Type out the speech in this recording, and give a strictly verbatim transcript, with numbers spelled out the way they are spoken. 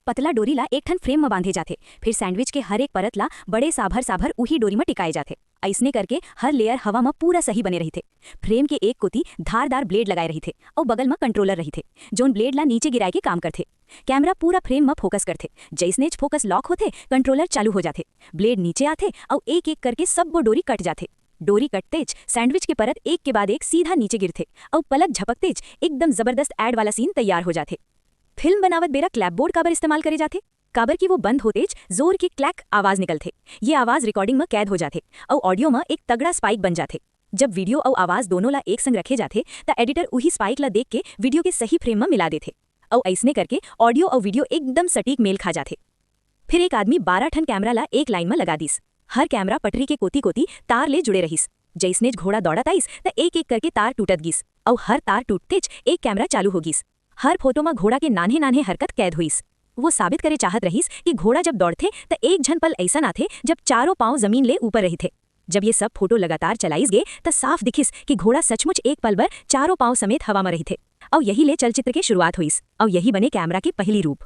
पतला डोरी ला एक ठन फ्रेम म बांधे जाथे, फिर सैंडविच के हर एक परत ला बड़े साभर साभर उही डोरी म टिकाए जाथे। अइसने करके हर लेयर हवा म पूरा सही बने रहिथे। फ्रेम के एक कोती धारदार ब्लेड लगाए रहिथे अउ बगल म कंट्रोलर रहिथे, जोन ब्लेड ला नीचे गिराए के काम करथे। कैमरा पूरा फ्रेम म फोकस करथे। जइसनेच फोकस लॉक होथे, कंट्रोलर चालू हो जाथे। ब्लेड नीचे आथे अउ एक-एक करके सब्बो डोरी कट जाथे। डोरी कटतेच सैंडविच के परत एक के बाद एक सीधा नीचे गिरथे अउ पलक झपकतेच एकदम जबरदस्त एड वाला सीन तैयार हो जाथे। फिल्म बनावत बेरा क्लैपबोर्ड काबर इस्तेमाल करे जाथे? काबर कि वो बंद होतेच जोर के क्लैक आवाज निकलथे। ये आवाज रिकॉर्डिंग म कैद हो जाथे अउ ऑडियो म एक तगड़ा स्पाइक बन जाथे। जब वीडियो अउ आवाज दोनों ला एक संग रखे जाथे, त एडिटर उही स्पाइक ला देख के वीडियो के सही फ्रेम म मिला देथे। अउ अइसने करके ऑडियो अउ वीडियो एकदम सटीक मेल खा जाथे। फिर एक आदमी बारह ठन कैमरा ला एक लाइन म लगा दिस। हर कैमरा पटरी के कोती-कोती तार ले जुड़े रहिस। जइसनेच घोड़ा दौड़त आइस, त एक-एक करके तार टूटत गिस, अउ हर तार टूटतेच एक कैमरा चालू हो गिस। हर फोटो म घोड़ा के नान्हे-नान्हे हरकत कैद होइस। वो साबित करे चाहत रहिस कि घोड़ा जब दौड़थे, त एक झन पल अइसन आथे, जब चारों पांव जमीन ले ऊपर रहिथे। जब ये सब फोटो लगातार चलाइस गे, त साफ दिखिस कि घोड़ा सचमुच एक पल बर चारों पांव समेत हवा म रहिथे। अउ यही ले चलचित्र के शुरुआत होइस, अउ यही बने कैमरा के पहली रूप।